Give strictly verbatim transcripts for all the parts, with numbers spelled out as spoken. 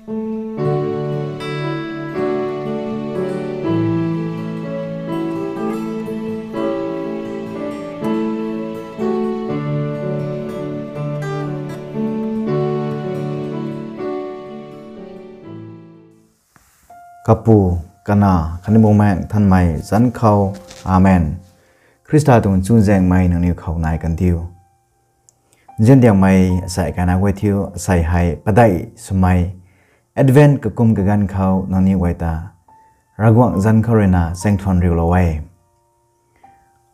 Kapu, Kanac khatni Bumaengh Nthanmei zanc khou. Amen. Khrista tuang chuzaenghmei nangniw khou nai kan diu. Nziandiangmei asei kaina guay thiu, asei hei padeih swmei Advent kakum kaganv khou nangniw guay ta Ravguangc zanc khou ruina chaengthuan riulou e.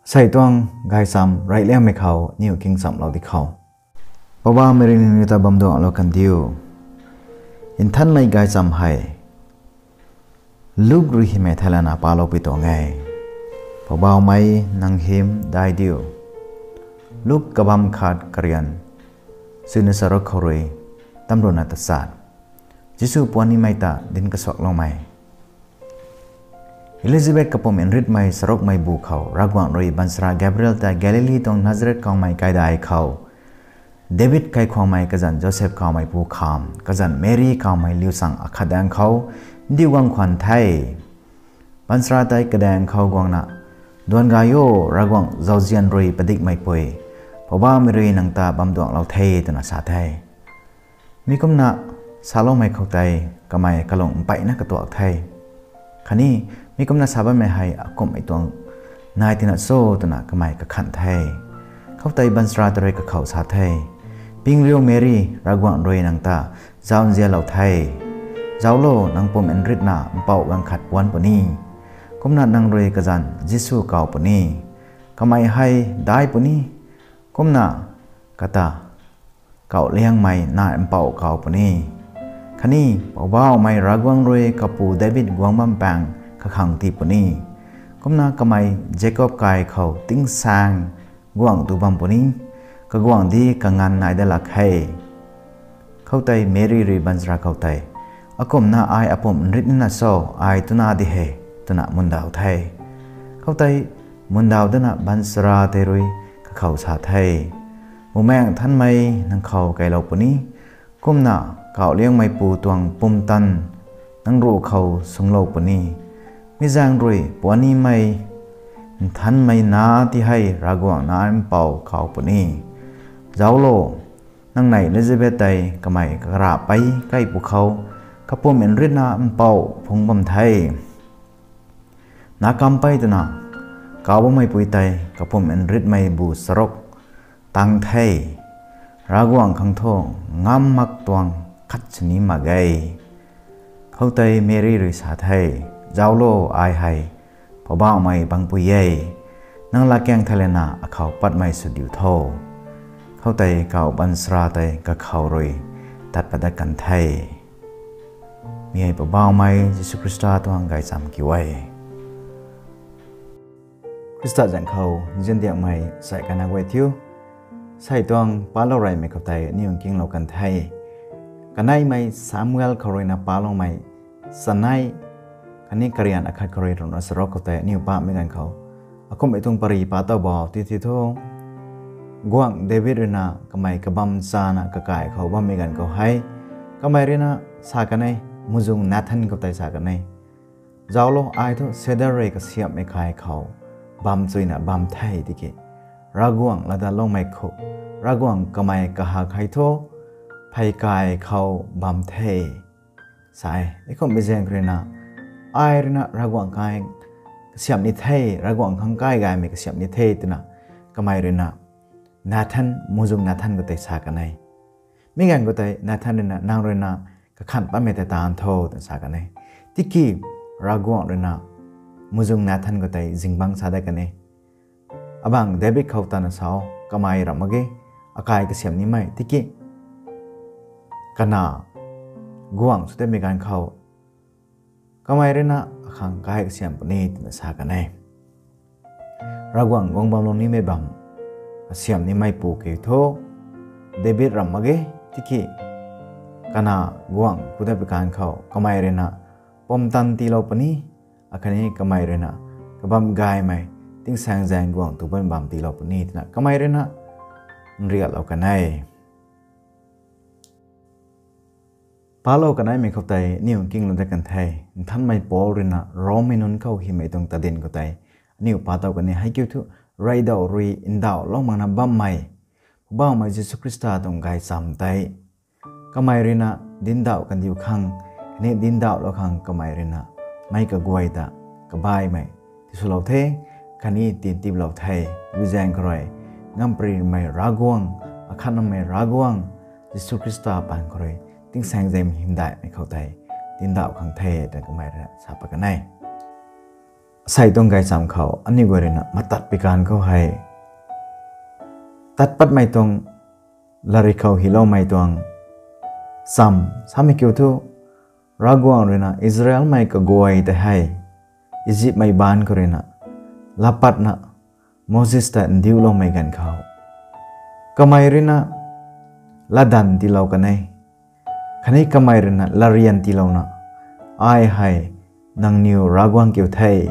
Asei tuang gaychamv reyliangmei khou niw kingchamlou di khou, Poubauhmei rui nangniw ta bam duanglou kan diu. Nthanmei gaychamv hei Luk rui hymei thei lana palou pui tuang e. Poubauhmei, nang hym dai diu. Luk kabamv khat, karian suna charuk khou rui tamruhna tachat. Jisu puanimei ta dinc kasuakloumei. Elizabeth kapumc nritmei charukmei bu khou Ravguangc rui baanchara Gabriel ta Galili tuang Nazareth kawmei kaidai khou, David kaikhwangmei kazanc Joseph kawmei pu kham kazanc Meri kawmei liu chang akhat daeng khou ndiu guang khwan the. Baanchara tei kadaeng khou guangna, Duan gay o, Ravguangc zauzian rui padikmeipui, Poubauhmei rui nang ta bam duanglou the, twna sa the. Mi kumna saloumei khou tei kamei kalung mpeyna katuak the. Khatni mi kumna sa bammei hei akumhmei tuang nai tina cho twna kamei kakhanh the. Khoutei baanchara ta rui kakhou sa the, Ping riu Meri, Ravguangc rui nang ta zauzianlou the. Zauclo, nang pumc nritna mpouh ganv khat puanc puni. Kumna nang rui kazanc Jisu kaw puni. Kamei hei dai puni. Kumna kata kauhliangmei nai mpouh kaw puni. Khatni Poubauhmei Ravguangc rui kapu David guang bam paeng kakhang tii puni. Kumna kamei Jakob kai khou tingsaeng guangc tu bam puni, kaguangc di kanganv nai dat lak khe. Khoutei Meri rui baanchara khou tei, Akumhna ai apumc nrit nina cho, ai tuna di he, twna mundaw the. Khoutei mundaw dana baanchara tei rui kakhou sa the, Bumaengh Nthanmei nang khou keylou puni. Kumna kauhliangmeipu tuang pumtan nang ruh khou swnglou puni. Mi zaeng rui puanimei nthanmei nac ti hei Ravguangc Nac Mpouh kaw puni. Zauclo, nang nei Elizabeth tei kamei karahpei kai pwkhou kapumc nritna mpouh phungc bam the. Nac kampei twna kaw bammeipui tei kapumc nritmei bu charuk tang the. Ravguangc khang thu ngam mak tuang khat sini mak ge. Khoutei Meri rui sa the, Zauclo, ai hei Poubauhmei bangpui e. Nang latkaeng thei lana akhou patmei sw diu tho. Khoutei kauh baanchara tei kakhou rui tat pat dat kan the. Mi hei Poubauhmei Jisu Khrista tuang gaychamv kiu e. Khrista zaeng khou nziandiakmei asei kaina guay thiu, asei tuang palou reymei khou tei aniw nkinglou kan the. Kaneimei Samuel khou ruina paloumei chanei khatni karian akhat khou rui ruhna charuk khou tei aniw pamei ganv khou, akumhmei tuang pary pa tow bou ti ti thu, guangc David ruina kamei kabam chana kakai khou bammei ganv khou hei, kamei ruina sa kan e, muhzwng Nathan khou tei sa kan e, Zauclo, ai thu cedar rui kasiamhmei kai khou bam chuyna bam the tiki, Ravguangc latdanloumei khou, Ravguangc kamei kahak hei thu pheykai khou bam the, sa e. Heikumhmei zaeng ruina, ai ruina Ravguangc kai kasiamh ni the, Ravguangc khang kai gaymei kasiamh ni the twna kamei ruina Nathan, muhzwng Nathan khou tei sa kan e. Mi ganv khou tei Nathan ruina, nang ruina kakhanh patmei tei taanv tho, twna sa kan e. Tiki Ravguangc ruina muhzwng Nathan khou tei zingbangc sa dat kan e, Abang David khou tana sa o, kamei ramh mak ge, akai kasiamh nimei tiki kanac guangc sw tatmei ganv khou kamei ruina akhang kai kasiamh puni, twna sa kan e. Ravguangc guang bamlou nimei bam kasiamh nimeipu kiu thu, David ramh mak ge, tiki kanac guangc ku tatpui ganv khou kamei ruina pumtan tiilou puni, akhatni kamei ruina kabam gaymei tingsaengzaeng guangc tu bam bam tiilou puni, twna kamei ruina nriaklou kan e. Palou kaneimei khou tei aniu nkinglou dat kan the. Nthanmei Paul ruina Rommei nunc khou hymei tuang tadin khou tei aniu pa tow kan e. Hei kiu thu, reydauh rui ndauhloumei, Poubauhmei Jisu Khrista tuang gaychamv tei kamei ruina dincdauh kandiu khang, khatni dincdauhlou khang kamei ruina mei kaguay ta kabaimei tiswlou the, khatni tintiplou the. Tabui zaeng khou rui, Ngamparymei Ravguangc, akhatnamei Ravguangc Jisu Khrista paan khou rui tingsaengzaeng hymdaihmei khou tei dincdauh khang the twna kamei ruina sa pat kan e. Asei tuang gaychamv khou aniu guay ruina matat pi kan khou hei, tat patmei tuang latrik khou hyloumei tuang cham samei kiu thu, Ravguangc ruina Israelmei kaguay tei hei Izipmei baanc khou ruina laapatna Moses ta ndiuloumei ganv khou, kamei ruina latdanv tiilou kan e. Khatni kamei ruina latryan tiilouna, ai hei nangniw Ravguangc kiu the,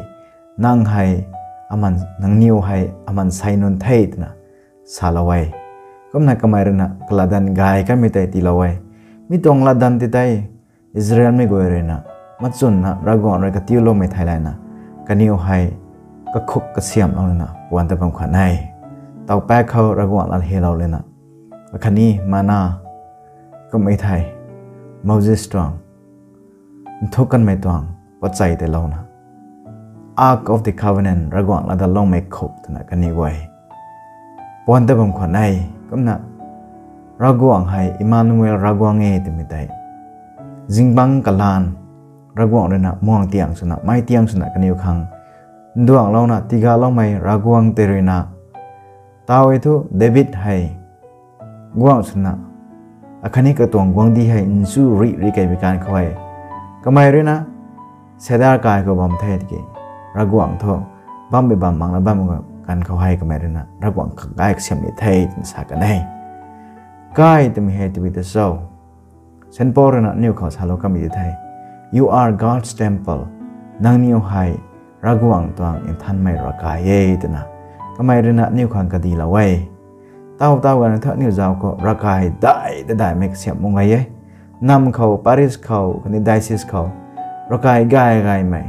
nang hei aman, nangniw hei amansei nunc the twna salou e. Kumna kamei ruina kalatdanv gay kanmei tei tiilou e. Mi tuang latdanv ti tei Israelmei guay ruina machwnna Ravguangc rui katiuloumei theilayna, kaniw hei kakhuk kasiamhlou lana puan ta bam khwan e. Taupaek khou Ravguangc lat hylou lana, akhatni manna kummei thei, Moses tuang nthuk kanmei tuang pochei tei louna, Ark of the Covenant, Ravguangc latdanloumei khuk twna kaniw guay puan ta bam khwan e. Kumna Ravguangc hei Emmanuel, Ravguangc e twmei tei zingbangc kalan, Ravguangc ruina muang tiang swna, mei tiang swna kaniw khang nduanglouna tigaloumei Ravguangc tei ruina, taw e thu David hei guangc swna, akhatni katuang guangcdic hei nchu rih rih kei bi kan khou hei, kamei ruina cedar kai khou bam the tiki, Ravguangc thu bammei bam makna bam kan khou hei kamei ruina Ravguangc kagay kasiamhmei the twna sa kan e. Kai twmei hei tabui ta cho? Saint Paul ruina aniw khou salou kamei ti the, You are God's temple. Nangniw hei Ravguangc tuang nthanmei ravkai e twna kamei ruina aniw khang kadilou e. Taw taw ganv thu aniw zauc khou ravkai dai ta daihmei kasiamh mak ge e. Nam khou, parish khou, khatni diocese khou ravkai gay gaymei,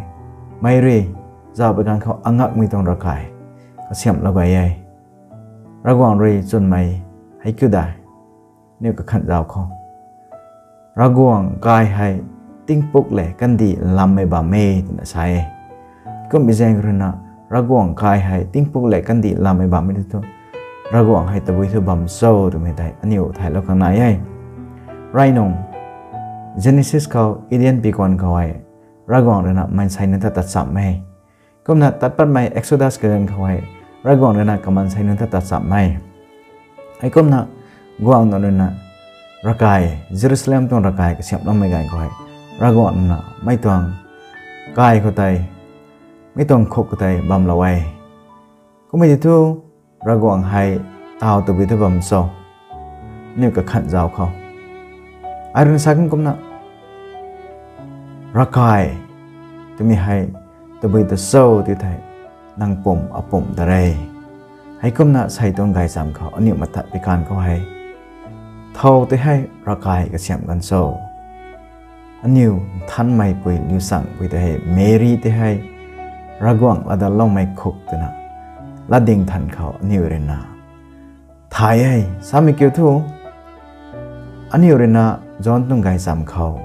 mei rui zauc pui ganv khou angakmei tuang ravkai kasiamhlou ge e. Ravguangc rui chwnmei hei kiu dai? Aniw kakhan zauc khou, Ravguangc kai hei tingpuk lev kandih lammei bam e twna sa e. Kum bi zaeng ruina, Ravguangc kai hei tingpuk lev kandih lammei bam e tw thu, Ravguangc hei tabui thu bam cho twmei tei aniw thaylou khang nai e. Rey nung, Genesis khou Eden pikuan khou hei Ravguangc ruina maansei nunc ta tachamh e. Kumna tat patmei Exodus kaganv khou hei Ravguangc ruina kamansei nunc ta tachamh e. Heikumna guangc nunc ruina ravkai, Jerusalem tuang ravkai kasiamhloumei ganv khou hei Ravguangc ruina mei tuang kai khou tei, mei tuang khuk khou tei bamlou e. Kummei ti thu Ravguangc hei taw tabui thu bam cho? Aniw kakhan zauc khou, ai ruina sa kan kumna, ravkai twmei hei tabui ta cho ti thei, nang pum apum ta re. Heikumna asei tuang gaychamv khou aniw matat pi kan khou hei, thow tei hei ravkai kasiamh kan cho? Aniw nthanmeipui, liusangpui tei hei, Meri tei hei Ravguangc latdanloumei khuk twna latding than khou aniw ruina thay e. Samei kiu thu, aniw ruina John tuang gaychamv khou,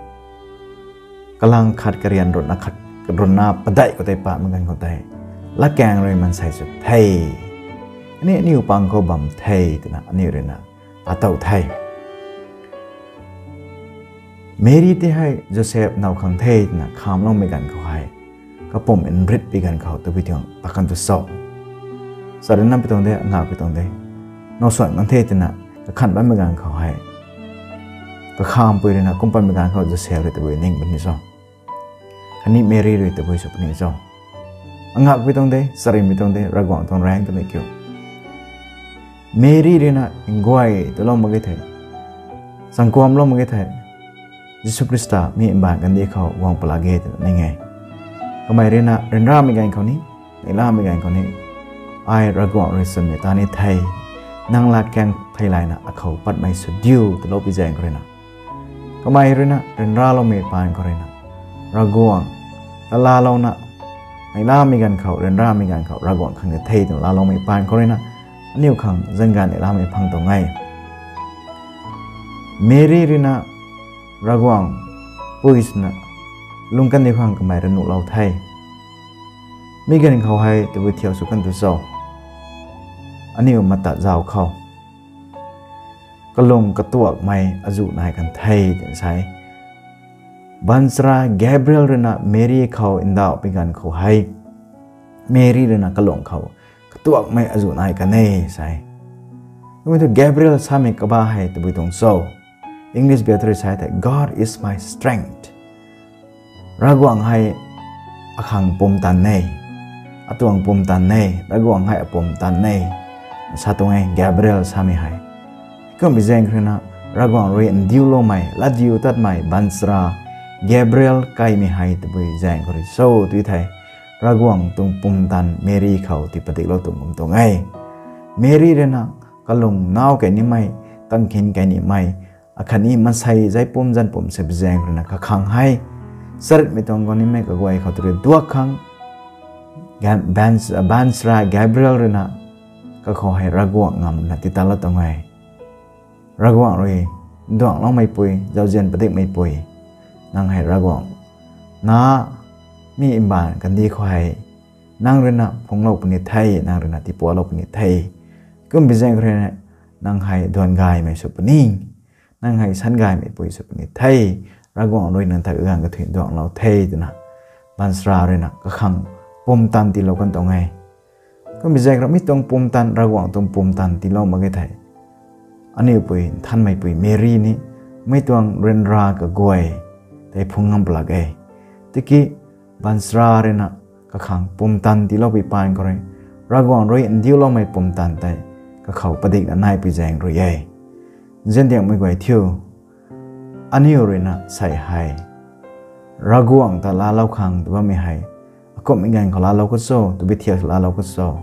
kalang khat karian ruhna khat, ruhna padeih khou tei pamei ganv khou tei, latkaeng rui maansei sw the, khatni aniw pang khou bam the twna aniw ruina atow the. Meri tei hei Joseph now khang the twna khamloumei ganv khou hei, kapum nrit pi ganv khou tabui tuang pakan tu cho? Charynna pi tuang de, ngak pi tuang de, now suan kan the twna kakhan bammei ganv khou hei, kakhampui ruina kum patmei ganv khou Joseph rui tabui ning puni cho? Khatni Meri rui tabui sw puni cho? Ngak pi tuang de, charynmei tuang de, Ravguangc tuang raengc twmei kiu, Meri ruina nguay talou mak ge thei, changkuamlou mak ge thei, Jisu Khrista mi mbaanv kandih khou guang pala ge twna ning e. Kamei ruina ryanramei ganv khou ni, neihlamei ganv khou ni, ai Ravguangc rui chwnmei ta ni the, nang latkaeng theilayna akhou patmei sw diu talou pi zaeng khou ruina, Kamei ruina ryanraloumei paan khou ruina Ravguangc ta laalouna, neihlamei ganv khou, ryanramei ganv khou Ravguangc khang ta the twna laaloumei paan khou ruina aniu khang zanganv neihlamei phang tuang e. Meri ruina Ravguangc pui swna lungc kandiu khang kamei rui nuhlou the. Mi ganv khou hei tabui thiak sw kan tu cho? Aniu matat zauc khou kalung katuakmei azuh nai kan the twna sa e. Baanchara Gabriel ruina Meri khou ndauhpui ganv khou hei Meri ruina kalung khou katuakmei azuh nai kan e sa e. Kumei thu Gabriel samei kabah hei tabui tuang cho? English biak tei rui sa thei, God is my strength. Ravguangc hei akhang pumtan e, atuang pumtan e, Ravguangc hei apumtan e, sa tuang e Gabriel samei hei. Kummei zaeng khou ruina Ravguangc rui ndiuloumei, latdiu tatmei baanchara Gabriel kaimei hei tabui zaeng khou rui cho tu thei, Ravguangc tuang pumtan Meri khou tii padiklou tuang kum tuang e. Meri ruina kalung nau kei nimei, tangkhin kei nimei, akhatni maansei zai pum zanc pum se bi zaeng khou ruina kakhang hei charitmei tuang khou nimei kaguay khou tei rui duak khang, Ga- Baans- Baanchara Gabriel ruina kakhou hei Ravguangc ngamna tiitatlou tuang e. Ravguangc rui nduanglou meipui, zauzian padikmeipui, nang hei Ravguangc na mi mbaanv kandih khou hei nang ruina phungclou puni the, nang ruina tiipualou puni the. Kummei zaeng khou ruina nang hei duan gaymei sw puni, nang hei san gaymeipui sw puni the, Ravguangc rui nang ta ganv kathuic nduanglou the twna baanchara ruina kakhang pumtan tiilou kan tuang e. Kummei zaeng khou rui mi tuang pumtan, Ravguangc tuang pumtan tiilou mak ge thei, aniu pui nthanmeipui Meri ni mi tuang ryanra kaguay tei phungc ngam palak e. Tiki baanchara ruina kakhang pumtan tiiloupui paan khou rui Ravguangc rui ndiuloumei pumtan tei kakhou padikna naipui zaeng rui e. Nziandiangmei guay thiu, aniu ruina sei hei Ravguangc ta laalou khang tw bammei hei akumhmei ganv khou laalou khou cho, tabui thiak laalou khou cho?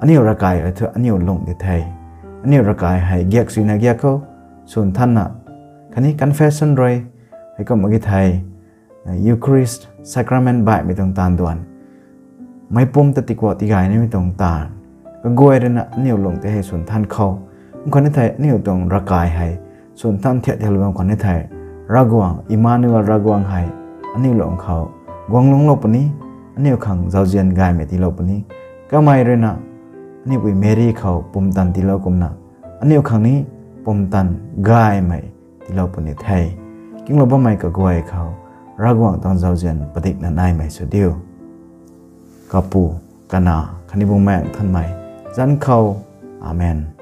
Aniu ravkai thu aniu lung di the. Aniu ravkai hei giak suina giak khou, swn thanna, khatni confession rui, heikum mak ge thei Eucharist sacrament baihmei tuang taanv duan, meicpumc ta tiikuak tigay nimei tuang taanv, kaguay ruina aniu lung tei hei swn than khou, kum khwan ni thei aniu tuang ravkai hei swn than thiak thiaklou bam khwan ni thei, Ravguangc Emmanuel, Ravguangc hei aniu lung khou guang lungclou puni, aniu khang zauzian gaymei tiilou puni. Kamei ruina aniu pui Meri khou pumtan tiilou kumna aniu khang ni pumtan gaymei tiilou puni the. Kinglou bammei kaguay khou Ravguangc tuang zauzian padikna naimei sw diu. Kapu, Kanac khatni Bumaengh Nthanmei zanc khou. Amen.